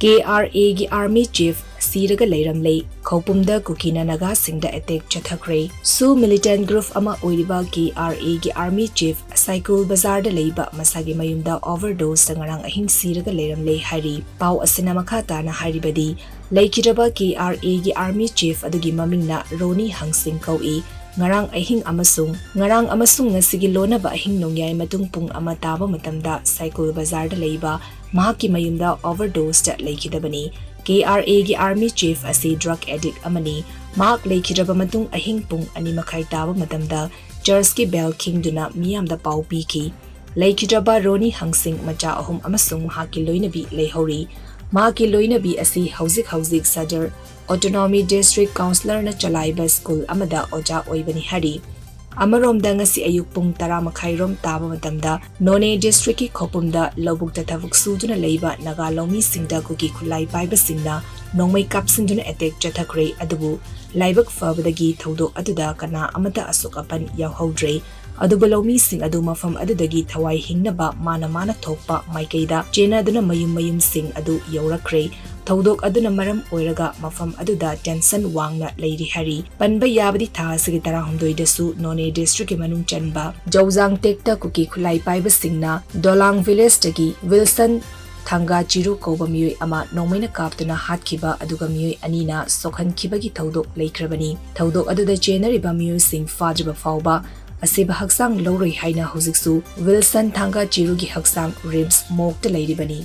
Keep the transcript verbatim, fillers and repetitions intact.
ꯀꯦ R ꯑꯦꯒꯤ army chief ꯁꯤꯔꯒ ꯂꯩꯔꯝꯂꯦ꯫ ꯈꯧꯄꯨꯝꯗ ꯀꯨꯀꯤꯅ ꯅꯥꯒꯥꯁꯤꯡꯗ attack ꯆꯠꯊꯈ꯭ꯔꯦ꯫ ꯁꯨ ꯃꯤꯂꯤꯇꯦꯟ group ꯑꯃ ꯑꯣꯏꯔꯤꯕ ꯀꯦ ꯑꯥꯔ ꯑꯦꯒꯤ ꯑꯥꯔꯃꯤ ꯆꯤꯐ ꯁꯥꯏꯀꯨꯜ ꯕꯖꯥꯔꯗ ꯂꯩꯕ ꯃꯁꯥꯒꯤ ꯃꯌꯨꯝꯗ ꯑꯣꯚꯔꯗꯣꯁꯇ ꯉꯔꯥꯡ ꯑꯍꯤꯡ ꯁꯤꯔꯒ ꯂꯩꯔꯝꯂꯦ ꯍꯥꯏꯔꯤ꯫ ꯄꯥꯎ ꯑꯁꯤꯅ ꯃꯈꯥ ꯇꯥꯅ ꯍꯥꯏꯔꯤꯕꯗꯤ, ꯂꯩꯈꯤꯗ꯭ꯔꯕ ꯀꯦ ꯑꯥꯔ ꯑꯦꯒꯤ ꯑꯥꯔꯃꯤ ꯆꯤꯐ ꯑꯗꯨꯒꯤ ꯃꯃꯤꯡꯅ ꯔꯣꯅꯤ ꯍꯪꯁꯤꯡ ꯀꯧꯏ꯫ ꯉꯔꯥꯡ ꯑꯍꯤꯡ ꯑꯃꯁꯨꯡ ꯉꯔꯥꯡ ꯑꯃꯁꯨꯡ ꯉꯁꯤꯒꯤ ꯂꯣꯟꯅꯕ ꯑꯍꯤꯡ ꯅꯣꯡꯌꯥꯏ ꯃꯇꯨꯡ ꯄꯨꯡ ꯑꯃ ꯇꯥꯕ ꯃꯇꯝꯗ ꯁꯥꯏꯀꯨꯜ ꯕꯖꯥꯔꯗ ꯂꯩꯕ ꯃꯍꯥꯛꯀꯤ ꯃꯌꯨꯝꯗ ꯑꯣꯚꯔꯗꯣꯁꯇ ꯂꯩꯈꯤꯗꯕꯅꯤ꯫ ꯀꯦ ꯑꯥꯔ ꯑꯦꯒꯤ ꯑꯥꯔꯃꯤ ꯆꯤꯐ ꯑꯁꯤ ꯗ꯭ꯔꯒ ꯑꯦꯗꯤꯛ ꯑꯃꯅꯤ꯫ ꯃꯍꯥꯛ ꯂꯩꯈꯤꯗ꯭ꯔꯕ ꯃꯇꯨꯡ ꯑꯍꯤꯡ ꯄꯨꯡ ꯑꯅꯤ ꯃꯈꯥꯏ ꯇꯥꯕ ꯃꯇꯝꯗ ꯆꯔꯆꯀꯤ ꯕꯦꯜ ꯈꯤꯡꯗꯨꯅ ꯃꯤꯌꯥꯝꯗ ꯄꯥꯎ ꯄꯤꯈꯤ꯫ ꯂꯩꯈꯤꯗ꯭ꯔꯕ ꯔꯣꯅꯤ ꯍꯪꯁꯤꯡ ꯃꯆꯥ ꯑꯍꯨꯝ ꯑꯃꯁꯨꯡ ꯃꯍꯥꯛꯀꯤ ꯂꯣꯏꯅꯕꯤ ꯂꯩꯍꯧꯔꯤ꯫ ꯃꯍꯥꯛꯀꯤ ꯂꯣꯏꯅꯕꯤ ꯑꯁꯤ ꯍꯧꯖꯤꯛ ꯍꯧꯖꯤꯛ ꯁꯗꯔ ꯑꯣꯇꯣꯅꯣꯃꯤ ꯗꯤꯁꯇ꯭ꯔꯤꯛ ꯀꯥꯎꯟꯁꯤꯂꯔꯅ ꯆꯂꯥꯏꯕ ꯁ꯭ꯀꯨꯜ ꯑꯃꯗ ꯑꯣꯖꯥ ꯑꯣꯏꯕꯅꯤ ꯍꯥꯏꯔꯤ꯫ ꯑꯃꯔꯣꯝꯗ, ꯉꯁꯤ ꯑꯌꯨꯛ ꯄꯨꯡ ꯇꯔꯥ ꯃꯈꯥꯏꯔꯣꯝ ꯇꯥꯕ ꯃꯇꯝꯗ ꯅꯣꯅꯦ ꯗꯤꯁꯇ꯭ꯔꯤꯛꯀꯤ ꯈꯧꯄꯨꯝꯗ ꯂꯧꯕꯨꯛꯇ ꯊꯕꯛ ꯁꯨꯗꯨꯅ ꯂꯩꯕ ꯅꯥꯒꯥ ꯂꯧꯃꯤꯁꯤꯡꯗ ꯀꯨꯀꯤ ꯈꯨꯠꯂꯥꯏ ꯄꯥꯏꯕꯁꯤꯡꯅ ꯅꯣꯡꯃꯩ ꯀꯥꯞꯁꯤꯟꯗꯨꯅ ꯑꯦꯇꯦꯛ ꯆꯠꯊꯈ꯭ꯔꯦ꯫ ꯑꯗꯨꯕꯨ ꯂꯥꯏꯕꯛ ꯐꯕꯗꯒꯤ ꯊꯧꯗꯣꯛ ꯑꯗꯨꯗ ꯀꯅꯥ ꯑꯃꯠꯇ ꯑꯁꯣꯛ ꯑꯄꯟ ꯌꯥꯎꯍꯧꯗ꯭ꯔꯦ꯫ ꯑꯗꯨꯕꯨ ꯂꯧꯃꯤꯁꯤꯡ ꯑꯗꯨ ꯃꯐꯝ ꯑꯗꯨꯗꯒꯤ ꯊꯋꯥꯏ ꯍꯤꯡꯅꯕ ꯃꯥꯅ ꯃꯥꯅ ꯊꯣꯛꯄ ꯃꯥꯏꯀꯩꯗ ꯆꯦꯟꯅꯗꯨꯅ ꯃꯌꯨꯝ ꯃꯌꯨꯝꯁꯤꯡ ꯑꯗꯨ ꯌꯧꯔꯛꯈ꯭ꯔꯦ꯫ ꯊꯧꯗꯣꯛ ꯑꯗꯨꯅ ꯃꯔꯝ ꯑꯣꯏꯔꯒ ꯃꯐꯝ ꯑꯗꯨꯗ ꯇꯦꯟꯁꯟ ꯋꯥꯡꯅ ꯂꯩꯔꯤ ꯍꯥꯏꯔꯤ꯫ ꯄꯟꯕ ꯌꯥꯕꯗꯤ, ꯊꯥ ꯑꯁꯤꯒꯤ ꯇꯔꯥꯍꯨꯝꯗꯣꯏꯗꯁꯨ ꯅꯣꯅꯦ ꯗꯤꯁꯇ꯭ꯔꯤꯛꯀꯤ ꯃꯅꯨꯡ ꯆꯟꯕ ꯖꯧꯖꯥꯡ ꯇꯦꯛꯇ ꯀꯨꯀꯤ ꯈꯨꯠꯂꯥꯏ ꯄꯥꯏꯕꯁꯤꯡꯅ ꯗꯣꯂꯥꯡ ꯚꯤꯂꯦꯖꯇꯒꯤ ꯋꯤꯜꯁꯟ ꯊꯥꯡꯒꯥ ꯆꯤꯔꯨ ꯀꯧꯕ ꯃꯤꯑꯣꯏ ꯑꯃ ꯅꯣꯡꯃꯩꯅ ꯀꯥꯞꯇꯨꯅ ꯍꯥꯠꯈꯤꯕ, ꯑꯗꯨꯒ ꯃꯤꯑꯣꯏ ꯑꯅꯤꯅ ꯁꯣꯛꯍꯟꯈꯤꯕꯒꯤ ꯊꯧꯗꯣꯛ ꯂꯩꯈ꯭ꯔꯕꯅꯤ꯫ ꯊꯧꯗꯣꯛ ꯑꯗꯨꯗ ꯆꯦꯟꯅꯔꯤꯕ ꯃꯤꯑꯣꯏꯁꯤꯡ ꯐꯥꯗ꯭ꯔꯤꯕ ꯐꯥꯎꯕ ꯑꯁꯤꯕ ꯍꯛꯆꯥꯡ ꯂꯧꯔꯣꯏ ꯍꯥꯏꯅ ꯍꯧꯖꯤꯛꯁꯨ ꯋꯤꯜꯁꯟ ꯊꯥꯡꯒꯥ ꯆꯤꯔꯨꯒꯤ ꯍꯛꯆꯥꯡ ꯔꯤꯝꯁ ꯃꯣꯔꯒꯇ ꯂꯩꯔꯤꯕꯅꯤ꯫